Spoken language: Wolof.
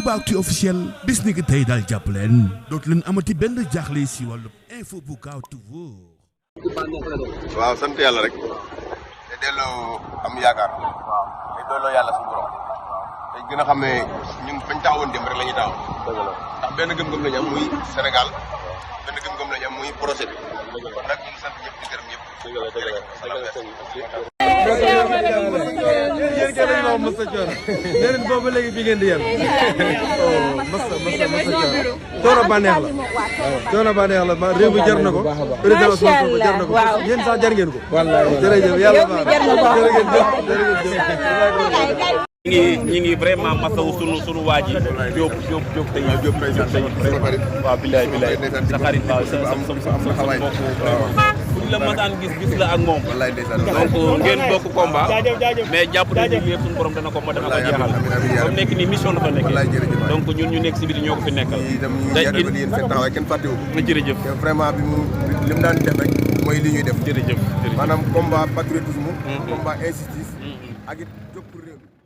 Aboubacry officiel bis ni ki tey daal jàpp leen dootu leen amati benn jaaxle si wàllu info bu gaaw te wóor. waaw sant yàlla rek te delloo am yaakaar waaw te delloo yàlla suñu borom te gën a xam ne ñun fañ taxawoon dem rek la ñuy taxaw ndax benn gëm-gëm lañu am muy Sénégal benn gëm-gëm lañu am muy projet bi nag ñu ngi sant ñëpp di gërëm ñëpp. yéen kenn moom mos a coono nee nañ boobu léegi fi ngeen di yéen coono bànneex la coono bànneex la ma réew mi jar na ko président Ousmane Sonko jar na ko yéen sax jar ngeen ko jërëjëf yàlla baax jërëjëf ñi ngi vraiment masawu sunu waa ji Diop tey waaw billaay sa xarit waaw sa mbokk buñ la masaan gis la ak moom donc ngeen bokk combat mais jàpp nañu lépp suñu borom dana ko jeexal comme nekk nii mission dafa nekk donc ñun ñu nekk si biir ñoo ko fi nekkal tey yéen seen taxawaay kenn fàttewu jërëjëf vraiment bi mu li mu daan def rek mooy li ñuy def jërëjëf maanaam combat patriotisme combat injustice ak it jóg pour réew mi